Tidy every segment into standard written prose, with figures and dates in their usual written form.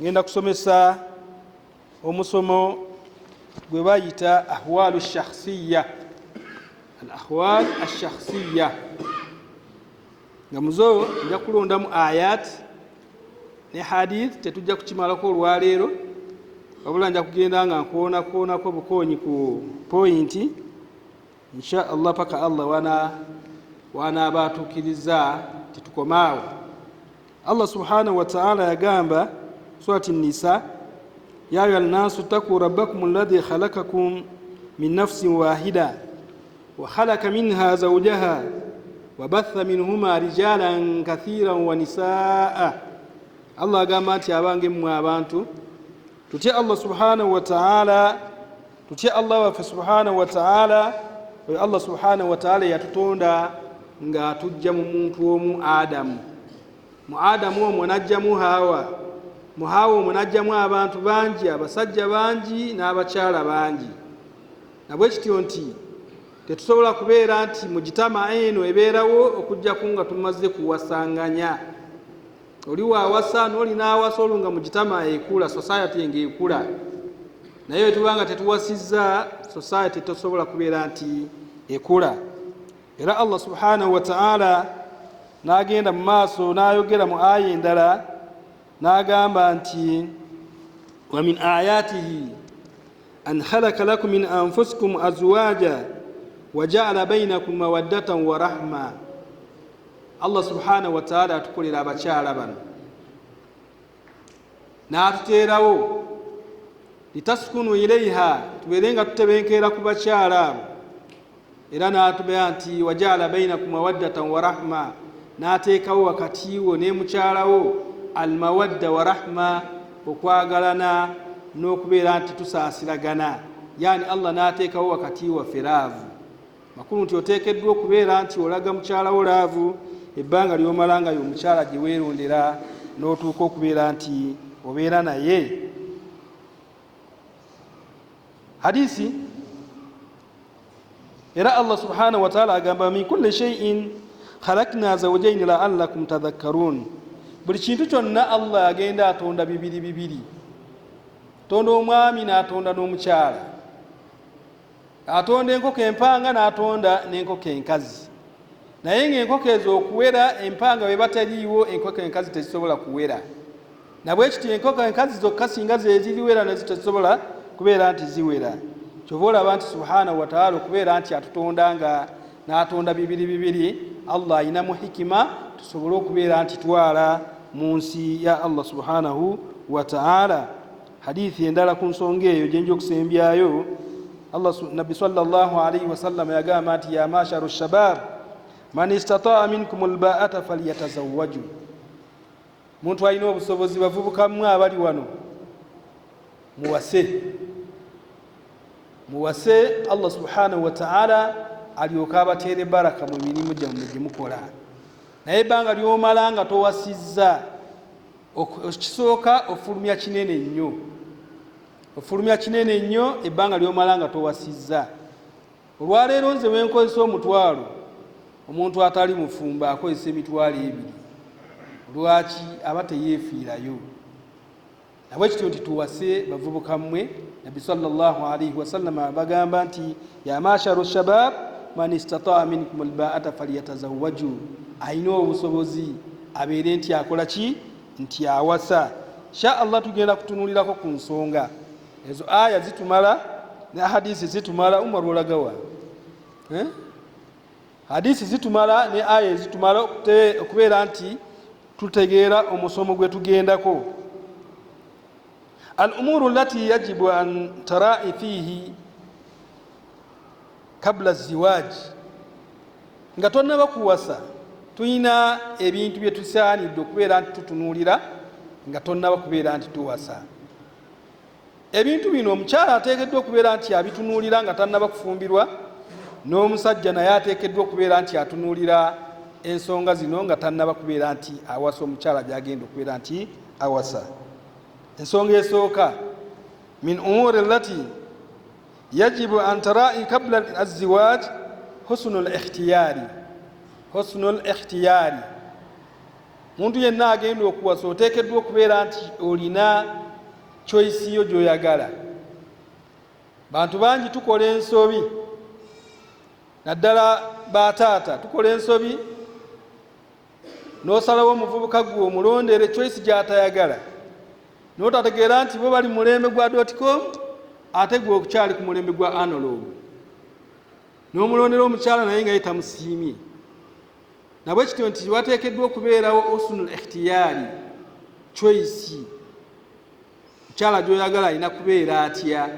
Ngenda kusomesa omusomo gwe bayita ahwalu shakhsiya, al ahwal ashakhsiya, nga muzo nja kulondamu ayat ne hadith. Tetujja kukimalako olwaleero, wabula nja kugenda nga nkoonakoonako bukoonyi ku pointi, insha Allah, paka Allah wanaaba atuukiriza titukomaawo. Allah subhanahu wataala yagamba surati Nisa: ya ayuha nnasu ttaku rabbakum alladhi khalakakum min nafsin wahida wa khalaka minha zawjaha wabatha minhuma rijalan kathiran wa nisaa. Allah agamba nti: abange mmwe abantu, tutye Allah subhanahu wataala, tutye Allah waffe subhanahu wataala. Oyo Allah subhanahu wataala yatutonda ng'atujja mu muntu omu, Adamu. Mu Adamu omwo n'ajjamu Hawa, mu Hawa omwo n'ajjamu abantu bangi, abasajja bangi n'abakyala bangi. Nabwe kityo nti tetusobola kubeera nti mugitama eno ebeerawo okujjaku nga tumaze kuwasanganya. Oli waawasa n'oli n'awasa, olwo nga mugitama ekula, society ng'ekula. Naye wetuba nga tetuwasizza, society tosobola kubeera nti ekula. Era Allah subhanahu wataala n'agenda mu maaso n'ayogera mu aya endala n'agamba nti: wa min ayatihi an khalaka lakum min anfusikum azwaja wa jaala bainakum mawaddatan wa rahma. Allah subhanahu wataala atukolera abakyala bano n'atuteerawo litaskunu ilaiha, tubeere nga tutebenkeera ku bakyala abo. Era n'atubea nti wajaala bainakum mawaddatan wa rahma, n'ateekawo wakati wo ne mukyalawo almawadda wa rahma, okwagalana n'okubeera nti tusaasiragana. Yani Allah n'ateekawo wakati waffe love. Makulu nti oteekeddwa okubeera nti olaga mukyalawo love ebbanga lyomala nga yomukyala gye weerondera n'otuuka okubeera nti obeera naye. Hadisi era Allah subhanahu wataala agamba: min kulli shaiin khalakna zawjaini laallakum tadhakkarun. Buli kintu kyonna Allah agenda atonda bibiri bibiri, tonda omwami n'atonda n'omukyala, atonda enkoko empanga n'atonda n'enkoko enkazi. Naye ngaenkoko ezo okuwera, empanga bwe bataliiwo, enkoko enkazi tezisobola kuwera. Nabwekityo enkoko enkazi zokka singa zeziriwera, nazo tezisobola kubeera nti ziwera. Kyova olaba nti subhanahu wataala okubeera nti atutonda nga n'atonda bibiri bibiri, Allah ayinamu hikima tusobole okubeera nti twala mu nsi ya Allah subhanahu wataala. Hadithi endala ku nsonga eyo gyenja okusembyayo, Nabbi sallallahu alaihi wasallama yagamba nti: ya masharu shabab, man istataa minkum lbaata falyatazawaju. Muntu alina obusobozi, bavubukammwe abali wano, muwase, muwase, Allah subhanahu wataala alyoke abateere baraka mu mirimu gyammwe gyemukola. Naye ebbanga lyomala nga towasizza, kisooka ofulumya kinene nnyo, ofulumya kinene nnyo ebbanga lyomala nga towasizza. Olwaleero nze wenkozesa 1000, omuntu atali mufumba akozesa 20,000. Lwaki? Aba teyeefiirayo. Nabwe kityo nti tuwase, bavubuka mmwe. Nabbi sallallahu alaihi wasallama bagamba nti: ya masharu shabab, man istataa minkum albaata falyatazawaju. Ayina obusobozi abeere nti akola ki? Nti awasa. Insha Allah tugenda kutunulirako ku nsonga ezo. Aya zitumala ne hadisi zitumala. Umar, olagawa? Eh? Hadisi zitumala ne aya ezitumala okubeera nti tutegeera omusomo gwe tugendako. Al umuru lati yajibu an tarai fihi kabla ziwaji, nga tonnaba kuwasa, tulina ebintu bye tusaanidde okubeera nti tutunuulira nga tonnaba kubeera nti tuwasa. Ebintu bino omukyala ateekeddwa okubeera nti abitunuulira nga tannaba kufumbirwa, n'omusajja naye ateekeddwa okubeera nti atunuulira ensonga zino nga tannaba kubeera nti awasa omukyala gyagenda okubeera nti awasa. Ensonga esooka, min umuri allati yajibu an tarai kabla aziwaj, husnu likhtiyari, husnu likhtiyari. Muntu yenna agenda okuwasa oteekeddwa okubeera nti olina choice yo gy'oyagala. Bantu bangi tukola ensobi, naddala bataata tukola ensobi n'osalawo omuvubuka gwe omulondere choice gy'atayagala, n'otategeera nti bo bali mulembe gwa dot com ate gwe okukyali ku mulembe gwa analog, n'omulondera omukyala naye nga ye tamusiimye. Nabwe kityo nti wateekeddwa okubeerawo husnul ikhtiyari, choice. Mukyala gy'oyagala alina kubeera atya?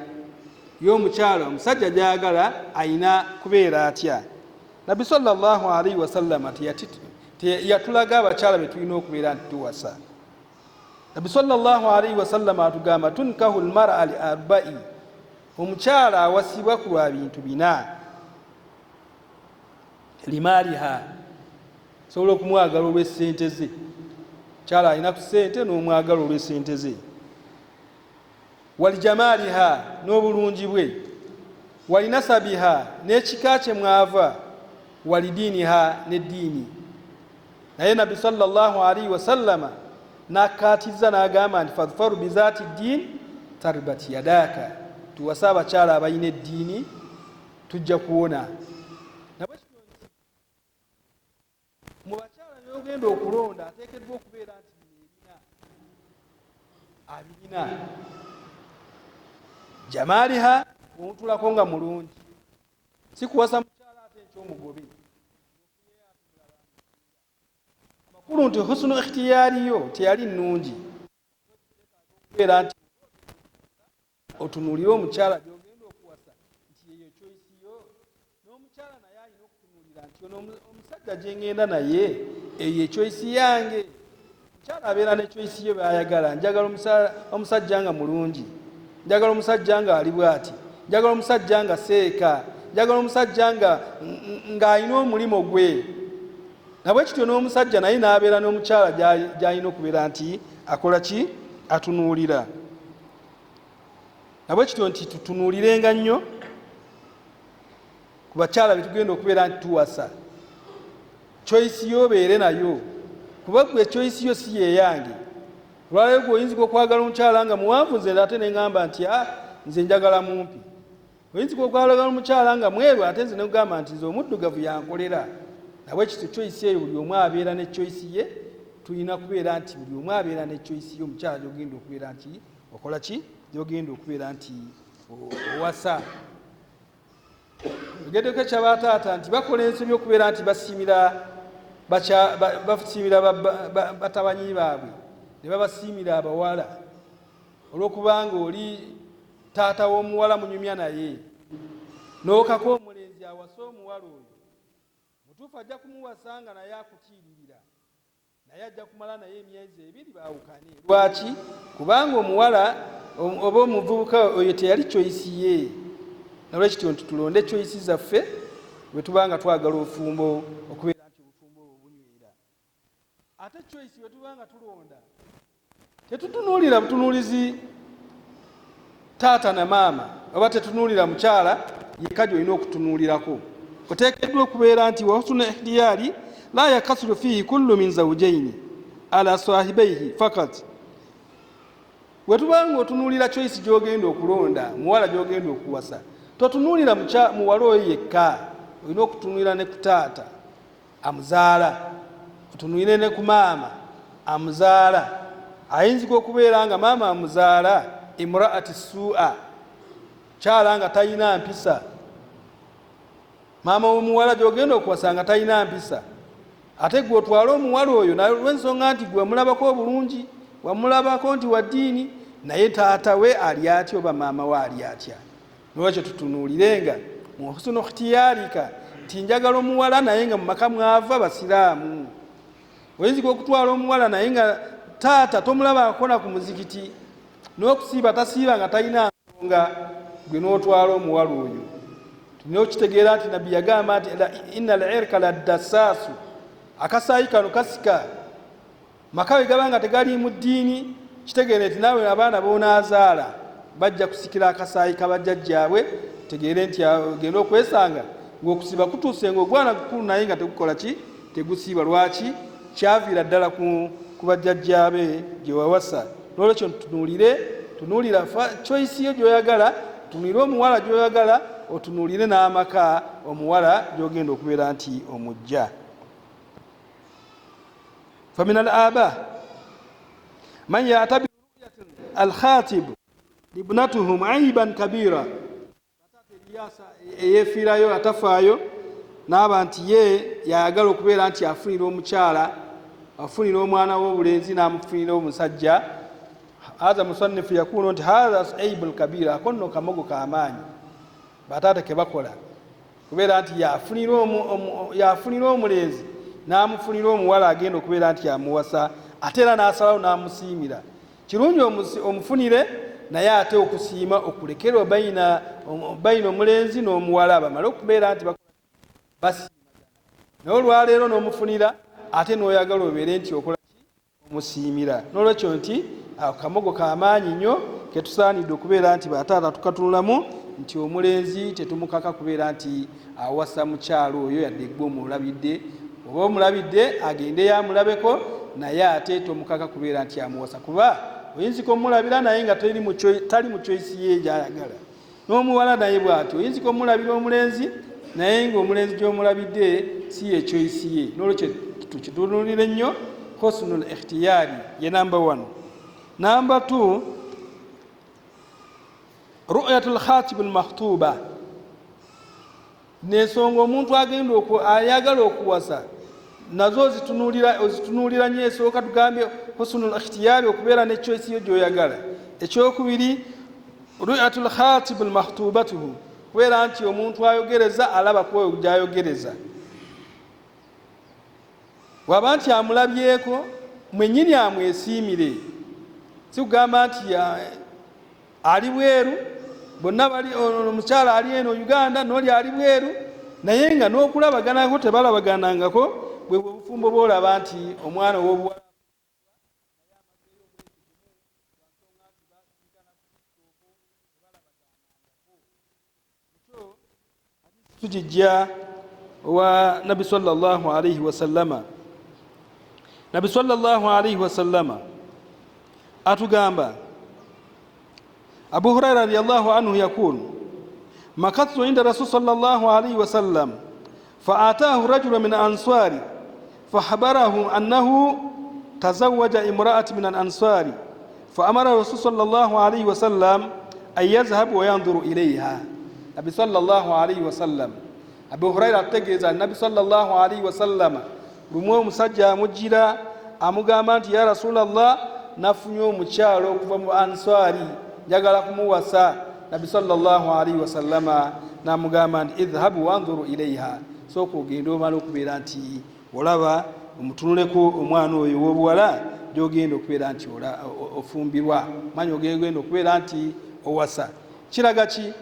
Ye omukyala omusajja gy'ayagala alina kubeera atya? Nabbi sallallahu alaihi wasallama yatulaga abakyala be tulina okubeera nti tuwasa. Nabbi sallallahu alaihi wasallama atugamba tunkahu lmara li arba'i, omukyala awasibwa ku lwa bintu bina. Limaaliha, sobola okumwagala olw'essente ze, mukyala alina ku ssente n'omwagala olw'essente ze. Walijamaaliha, n'obulungi bwe. Walinasabiha, n'ekika kye mwava. Walidiiniha, n'eddiini. Naye Nabbi sallallahu alaihi wasallama n'akkaatiriza n'agamba nti fadfaru bizaati ddiini tarbat yadaaka, tuwase abakyala abalina eddiini tujja kuwona. Mu bakyala by'ogenda okulonda ateekeddwa okubeera nti bino ebina abirina. Jamaaliha, omutulako nga mulungi, si kuwasa mukyala ate nkyomugobe. Amakulu nti husnu ikhtiyariyo teyali nnungi, okubeera nti otunuulire omukyala gy'ogenda okuwasa nti yeyo choice yo, n'omukyala naye alina okutunuulira nti ono omusajja gye ŋŋenda naye eyo choice yange. Omukyala abeera ne choice ye b'ayagala. Njagala omusajja nga mulungi, njagala omusajja nga ali bw'ati, njagala omusajja nga seeka, njagala omusajja ng'alina omulimu gwe. Nabwe kityo n'omusajja naye n'abeera n'omukyala gy'alina okubeera nti akola ki, atunuulira. Nabwe kityo nti tutunuulirenga nnyo ku bakyala be tugenda okubeera nti tuwasa. Choice yo obeere nayo, kuba gwe choice yo si yeyange. Olwaleero gwe oyinzika okwagala omukyala nga muwanvu, nze ate ne ŋŋamba nti nze njagala mumpi. Oyinzika okwagala omukyala nga mweru, ate nze ne ŋŋamba nti nze omuddugavu yankolera. Nabwe kityo choice eyo buli omu abeera ne choice ye. Tulina kubeera nti buli omu abeera ne choice ye omukyala gy'ogenda okubeera nti okola ki, gy'ogenda okubeera nti owasa. Ogeddeko ekyabataata nti bakola ensobi okubeera nti basiimira batabanyi baabwe ne babasiimira abawala, olw'okubanga oli taata w'omuwala munyumya naye n'okako omulenzi awase omuwala oyo, mutuufu ajja kumuwasa nga naye akutiiririra, naye ajja kumala naye emyezi ebiri baawukane. Lwaki? Kubanga omuwala oba omuvubuka oyo teyali choice ye. Nolwekityo nti tulonde choice zaffe bwe tuba nga twagala obufumbo okubeera nti obufumbo obwo bunywera. Ate choice bwe tuba nga tulonda tetutunuulira butunuulizi taata na maama, oba tetunuulira mukyala yekka gy'olina okutunuulirako. Oteekeddwa okubeera nti wa husnu ihtiyari la yakasuru fihi kullu min zawjaini ala sahibaihi fakat. Bwe tuba nga otunuulira choice gy'ogenda okulonda, muwala gy'ogenda okuwasa, totunuulira muwala oyo yekka, olina okutunuulira ne ku taata amuzaala, otunuulire ne ku maama amuzaala. Ayinzika okubeera nga maama amuzaala imraati su'a, kyala nga talina mpisa. Maama w'omuwala gy'ogenda okuwasa nga talina mpisa, ate gwe otwale omuwala oyo olw'ensonga nti gwe wamulabako obulungi, wamulabako nti wa ddiini, naye taata we ali atya oba maama we ali atya? Nolwekyo tutunuulirenga mu husnu ikhtiyarika nti njagala omuwala naye nga mu maka mwava basiraamu. Oyinzika okutwala omuwala naye nga taata tomulaba akona ku muzikiti, n'okusiiba tasiiba nga talina nsonga, gwe n'otwala omuwala oyo. Tulina okukitegeera nti Nabbi yagamba nti inna al-irka laddassaasu, akasaayi kano kasika. Maka bwe gaba nga tegali mu ddiini, kitegeere nti naawe abaana b'onaazaala bajja kusikira akasaayi ka bajjajjaabwe. Tegeere nti ogenda okwesanga ng'okusiiba kutuuse ng'ogwana gukulu naye nga tegukola ki, tegusiiba. Lwaki? Kyaviira ddala ku bajjajjaabe gye wawasa. Nolwekyo tunuulire, tunuulira choice yo gy'oyagala, tunuulire omuwala gy'oyagala, otunuulire n'amaka omuwala gy'ogenda okubeera nti omujja. Famin al aba man yatabiru ru'yatan al khatib libnatuhum aiban kabira. Eyefiirayo atafaayo n'aba nti ye yayagala okubeera nti afunira omukyala, afunira omwana w'obulenzi n'amufunira omusajja. Haza musannifu yakulu nti haza aibu lkabira, ako nno kamogo k'amaanyi bataata ke bakola, kubeera nti yafunira omulenzi n'amufunira omuwala agenda okubeera nti amuwasa, ate era n'asalawo n'amusiimira. Kirungi omufunire, naye ate okusiima okulekera bayina omulenzi n'omuwala bamale okubeera nti basiimagana. Naye olwaleero n'omufunira ate n'oyagala obeere nti okola ki, omusiimira. N'olwekyo nti akamogo k'amaanyi nnyo ketusaanidde okubeera nti bataata tukatunulamu, nti omulenzi tetumukaka kubeera nti awasa mukyalo oyo yadde gwe omulabidde, oba omulabidde agendeyo amulabeko, naye ate tomukaka kubeera nti amuwasa, kuba oyinzika omulabira naye nga tali mu choice ye gy'ayagala. N'omuwala naye bw'atyo, oyinzika omulabira omulenzi naye ng'omulenzi gy'omulabidde si ye choice ye. N'olwekyo tukitunulire nnyo. Husnul ikhtiyari ye number 1. Number 2, ru'yatul khatib al makhtuba. N'ensonga omuntu agenda ayagala okuwasa nazo ozitunuulira nnyo. Esooka tugambye husnul ikhtiyari, okubeera ne choice yo gy'oyagala. Ekyokubiri, ru'yatul khatib al makhtubatuhu, kubeera nti omuntu ayogereza alaba ku oyo gy'ayogereza. Bw'aba nti amulabyeko mwennyini amwesiimire, si kugamba nti ali bweru, bonna bali, omukyala ali eno Uganda n'oli ali bweru, naye nga n'okulabaganako tebalabaganangako. Bwe bufumbo bw'olaba nti omwana ow'obuwala tugijja owa Nabbi sallallahu alaihi wasallama. Nabbi sallallahu alaihi wasallama atugamba, Abu Huraira radiyallahu anhu yakulu makattu inda rasul sallallahu alaihi wasallam faatahu rajulu min ansari fahabarahu annahu tazawwaja imra'at min al-ansari faamara rasul sallallahu alaihi wasallam an yazhab wa yanzuru ilayha. Nabbi sallallahu alaihi wasallam, Abu Huraira ategeeza Nabbi sallallahu alaihi wasallam lumu omusajja amujjira amugamba nti ya Rasulallah, nafunye omukyalo okuva mu Ansari, njagala kumuwasa. Nabbi sallallahu alaihi wasallama n'amugamba nti idhhabu wanzuru ilayha, sooka ogende omale okubeera nti olaba omutunuleko omwana oyo ow'obuwala gy'ogenda okubeera nti ofumbirwa, manya ogenda okubeera nti owasa. Kiraga ki?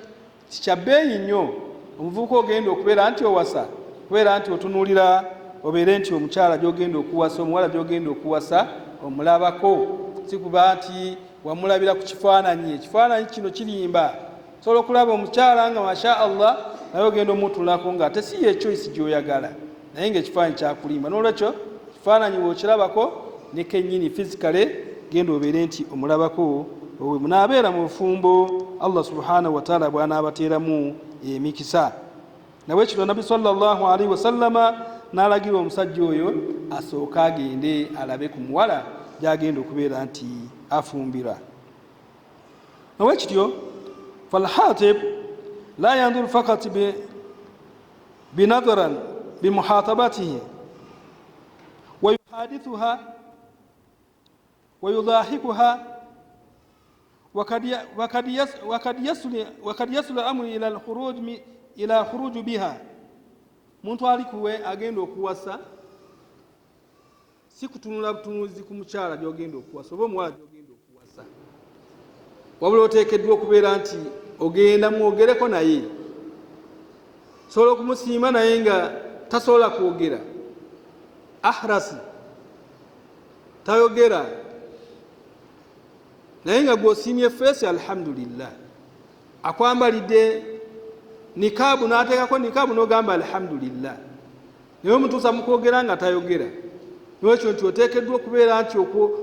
Kya bbeeyi nnyo omuvubuka ogenda okubeera nti owasa, kubeera nti otunuulira obeere nti omukyala gy'ogenda okuwasa, omuwala gy'ogenda okuwasa omulabako, si kuba nti wamulabira ku kifaananyi. Ekifaananyi kino kirimba, osobola okulaba omukyala nga masha Allah, naye ogenda omutulako nga ate si ye choice gy'oyagala, naye ng'ekifaananyi kyakulimba. N'olwekyo ekifaananyi bw'okirabako ne kennyini physically genda obeere nti omulabako, obwe munaabeera mu bufumbo Allah subhanahu wa ta'ala bw'anaabateeramu emikisa. Nabwekityo Nabbi sallallahu alaihi wasallama n'alagira omusajja oyo asooke agende alabe ku muwala gy'agenda okubeera nti afumbira. Nabwekityo falhatib la yanzuru fakat binadharan bimuhatabatihi wa yuhadithuha wa yudahikuha wakad yasulu amru ila alkhuruj ila khuruj biha. Muntu ali kuwe agenda okuwasa si kutunula butunuzi ku mukyala gy'ogenda okuwasa oba omuwala gy'ogenda okuwasa, wabula oteekeddwa okubeera nti ogenda mwogereko naye. Osobola okumusiima naye nga tasobola kwogera, ahrasi tayogera, naye nga gw'osiimye feesi alhamdulillah, akwambalidde nikaabu n'ateekako nikaabu n'ogamba alhamdulillah, naye omutuusa mu kwogera nga tayogera. Nolwekyo nti oteekeddwa okubeera nti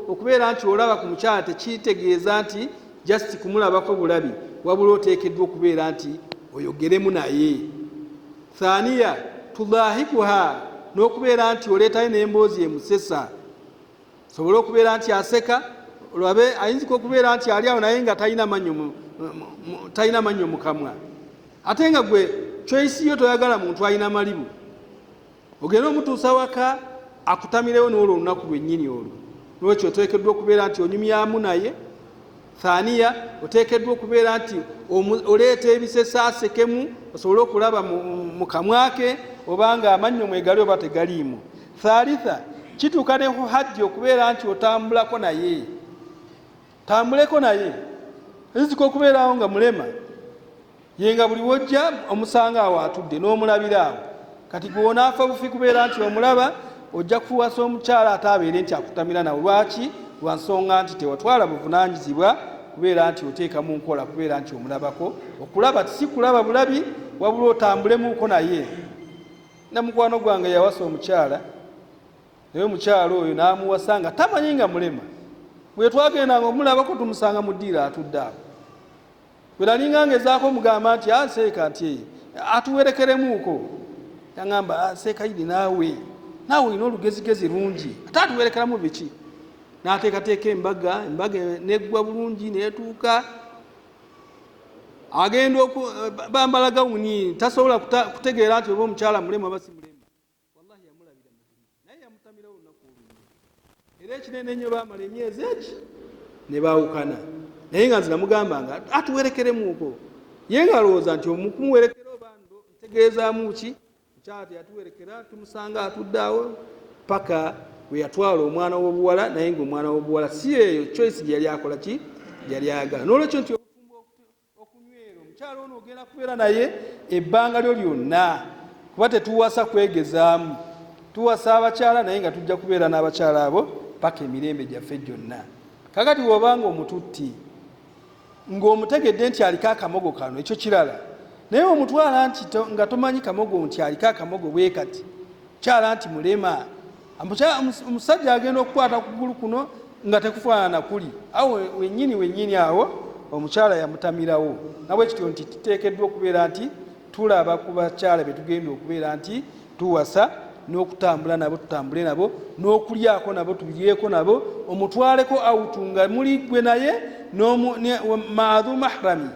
okubeera nti olaba ku mukyala tekitegeeza nti just kumulabako bulabi, wabula oteekeddwa okubeera nti oyogeremu naye. Thaniya tudahikuha, n'okubeera nti oleetayo n'emboozi emusesa, sobole okubeera nti aseka, olwabe ayinzika okubeera nti ali awo naye nga talina mannyo mu kamwa, ate nga gwe choice yo toyagala muntu alina malibu, ogenda omutuusa waka akutamirewo n'olwo olunaku lwennyini olwo. Nolwekyo oteekeddwa okubeera nti onyumyamu naye. Thaniya oteekeddwa okubeera nti oleeta ebisesa asekemu, osobole okulaba mu kamwa ke obanga amannyo mwegali oba tegaliimu. Thalitha kituuka ne ku hajji okubeera nti otambulako naye, tambuleko naye, rizika okubeerawo nga mulema ye nga buli wojja omusanga awo atudde n'omulabira awo. Kati gwe onaafa bufi kubeera nti omulaba, ojja kuwasa omukyala ate abeere nti akutamira nawe. Lwaki? Lwa nsonga nti tewatwala buvunaanyizibwa kubeera nti oteeka mu nkola kubeera nti omulabako. Okulaba si kulaba bulabi, wabula otambulemuuko naye. Na mukwano gwange yawasa omukyala, naye omukyala oyo n'amuwasa nga tamanyi nga mulema. Bwe twagendanga omulabako tumusanga mu ddiiro atudde awo. Bwe nalinga ngezaako omugamba nti seeka nti atuwerekeremuuko, yangamba seeka yiri naawe olina olugezigezi lungi, ate atuwerekeramu biki? N'ateekateeka embaga, embaga neggwa bulungi neetuuka, agenda bambala gawuni, tasobola kutegeera nti oba omukyala mulema oba si mulema. Wallahi yamulabira mu buliri, naye yamutamirawo olunaku olumu. Era ekinene ennyo baamala emyezi egi ne baawukana, naye nga nze namugamba nga atuwerekeremuuko, ye ng'alowooza nti omukumuwerekera oba ntegeezaamu ki. Mukyala teyatuwerekera, tumusanga atudde awo paka we yatwala omwana w'obuwala, naye ng'omwana w'obuwala si eyo choice gye yali akola ki, gye yali ayagala. N'olwekyo nti obufumbo okunywera omukyala ono ogenda kubeera naye ebbanga lyo lyonna, kuba tetuwasa kwegezaamu, tuwasa abakyala naye nga tujja kubeera n'abakyala abo paka emirembe gyaffe gyonna. Kakati bw'obanga omututti ng'omutegedde nti aliko akamogo kano, ekyo kirala, naye omutwala nti nga tomanyi kamogo nti aliko akamogo bwe kati, kyala nti mulema, omusajja agenda okukwata ku kugulu kuno nga tekufaanana kuli awo wennyini wennyini awo omukyala yamutamirawo. Nabwe kityo nti tuteekeddwa okubeera nti tulaba ku bakyala be tugenda okubeera nti tuwasa, n'okutambula nabo tutambule nabo, n'okulyako nabo tulyeko nabo, omutwaleko awutu nga muli gwe naye maadhu mahrami,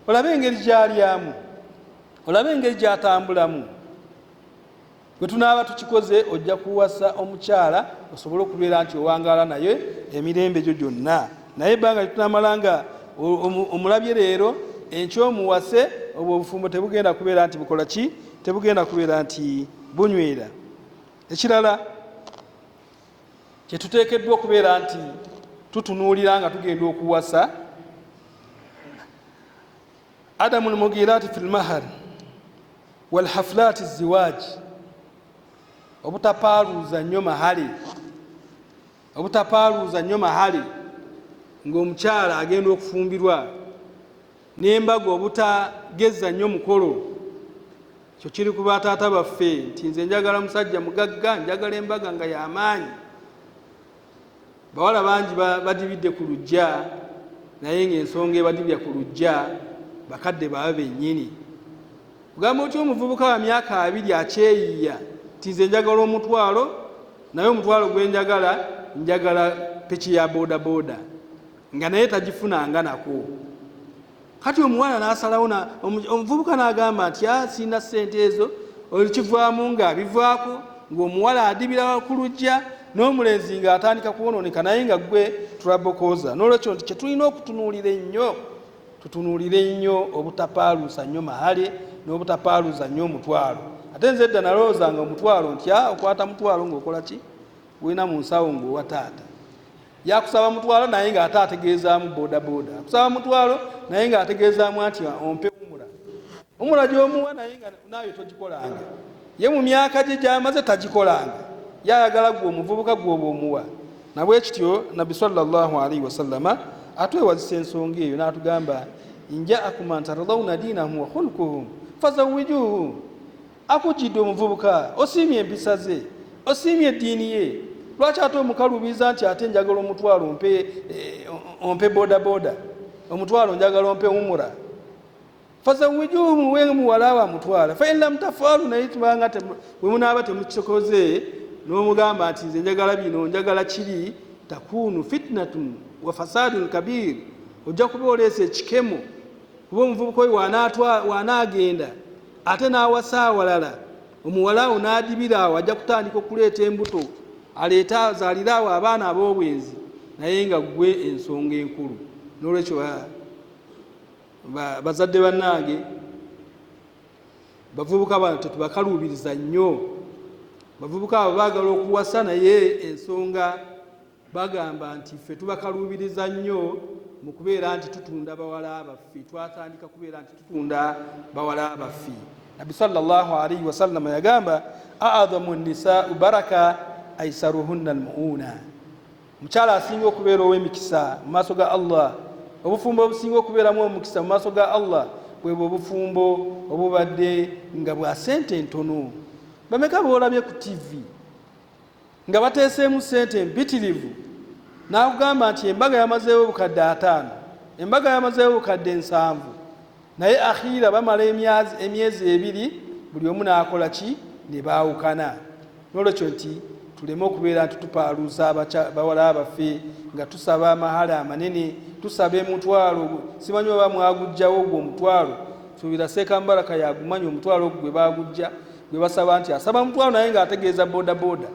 olabe engeri gy'alyamu, olabe engeri gy'atambulamu. Bwe tunaaba tukikoze ojja kuwasa omukyala osobole okubeera nti owangaala naye emirembe gyo gyonna. Naye ebbanga lyetunamala nga omulabye leero, enkya omuwase, obwo obufumbo tebugenda kubeera nti bukola ki, tebugenda kubeera nti bunywera. Ekirala kyetuteekeddwa okubeera nti tutunuulira nga tugenda okuwasa, adamu lmugirati fi lmahar walhafulati ziwaji, obutapaaluuza nnyo mahale, obutapaaluuza nnyo mahale ng'omukyala agenda okufumbirwa, n'embaga obutageza nnyo mukolo. Ekyo kiri ku bataata baffe nti nze njagala musajja mugagga, njagala embaga nga y'amaanyi. Bawala bangi badibidde ku luggya, naye ng'ensonga ebadibya ku luggya bakadde baabwe bennyini. Ogamba otya omuvubuka wa myaka 20 akyeyiiya nti nze njagala omutwalo, naye omutwalo gwe njagala, njagala piki ya bodaboda, nga naye tagifunanga nako. Kati omuwala n'asalawo, omuvubuka n'agamba nti sirina ssente ezo, olukivaamu ng'abivaako, ng'omuwala adibira ku luggya n'omulenzi ng'atandika kwonooneka, naye nga ggwe tulabokooza. N'olwekyo nti kye tulina okutunuulira ennyo, tutunuulire nnyo obutapaaluusa nnyo mahale n'obutapaaluuza nnyo omutwalo. Ate nze edda nalowoozanga omutwalo nti okwata mutwalo ng'okola ki, gulina mu nsawo ng'owa taata. Yakusaba mutwalo naye ng'ate ategeezaamu bodaboda, akusaba mutwalo naye ng'ategeezaamu nti ompe umura, umura gy'omuwa naye nga naayo togikolanga, ye mu myaka gye gy'amaze tagikolanga, ye ayagala ggwe omuvubuka ggwe oba omuwa. Nabwe kityo Nabbi sallallahu alaihi wasallama atwewazisa ensonga eyo n'atugamba, injaakum man tardawna diinahu wa khulquhu fazawijuhu. Akujjidde omuvubuka, osiimye empisa ze, osiimye eddiini ye, Lwaki ate omukaluubiriza nti ate njagala omutwalo ompe bodaboda, omutwalo njagala ompe umura? Fazawijuhu, we muwala wa mutwala. Fain lam tafalu, naye tubanga bwe munaaba temukikoze, n'omugamba nti nze njagala bino, njagala kiri, takunu fitnatun wa fasadun kabir, ojja kuba oleesa ekikemo. Kuba omuvubuka oyo wanaagenda ate n'awasa awalala, omuwala awo n'adibira awo, ajja kutandika okuleeta embuto, aleete azaalire awo abaana ab'obwenzi, naye nga ggwe ensonga enkulu. N'olwekyo bazadde bannange, bavubuka bano tetubakaluubiriza nnyo. Bavubuka abo baagala okuwasa, naye ensonga bagamba nti ffe tubakaluubiriza nnyo mu kubeera nti tutunda bawala baffe. Twatandika kubeera nti tutunda bawala baffe. Nabbi sallallahu alaihi wasallama yagamba, a'adhamu nisau baraka aisaruhunna almuuna. Omukyala asinga okubeera ow'emikisa mu maaso ga Allah, obufumbo obusinga okubeeramu omukisa mu maaso ga Allah, bwebwe obufumbo obubadde nga bwa sente ntono. Bameka boolabye ku TV nga bateeseemu sente empitirivu, n'akugamba nti embaga yamazeewo 5,000, embaga yamazeewo 7,000, naye akhiira bamala emyezi 2, buli omu n'akola ki? Ne baawukana. N'olwekyo nti tuleme okubeera nti tupaaluusa bawala baffe nga tusaba amahale amanene, tusaba emutwalo. Simanyi oba mwagujjawo ogwo omutwalo. Suubira Sekambaraka yagumanya omutwalo ogwo gwe bagujja, gwe basaba nti asaba mutwalo naye ng'ategeeza bodaboda,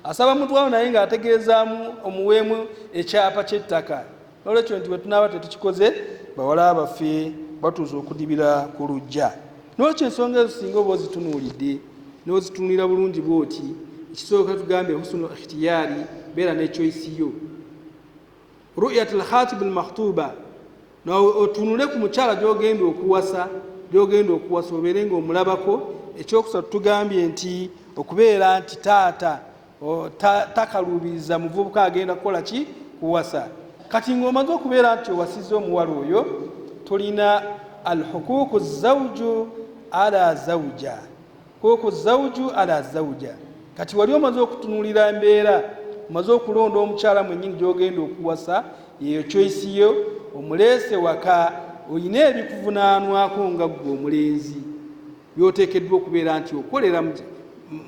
asaba mutwalo naye ng'ategeezaamu omuweemu ekyapa ky'ettaka. N'olwekyo nti bwe tunaaba tetukikoze, bawala baffe batuuza okudibira ku luggya. N'olwekyo ensonga ezo singa oba ozitunuulidde n'ozitunuulira bulungi bw'oti, ekisooka tugambe husunu ikhtiyari, beera ne choice yo. Ru'yat al-khatib al-makhtuba, otunule ku mukyala gy'ogenda okuwasa, gy'ogenda okuwasa obeere ng'omulabako. Ekyokusatu tugambye nti okubeera nti taata takaluubiriza muvubuka agenda kukola ki? Kuwasa. Kati ng'omaze okubeera nti owasizza omuwala oyo, tulina alhukuku zawju ala zawja, hukuku zawju ala zawja. Kati wali omaze okutunuulira embeera, omaze okulonda omukyala mwennyini gy'ogenda okuwasa, yeyo choice yo, omuleese waka, olina ebikuvunaanwako nga ggwe omulenzi byoteekeddwa okubeera nti okolera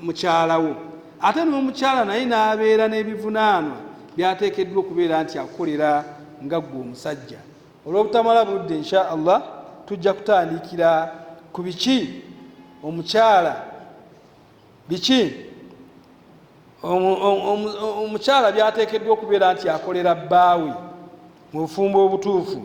mukyalawo, ate n'omukyala naye n'abeera n'ebivunaanwa byateekeddwa okubeera nti akolera nga ggwe omusajja. Olw'obutamala budde, insha Allah tujja kutandikira ku biki omukyala, biki omukyala byateekeddwa okubeera nti akolera bbaawe mu bufumbo obutuufu.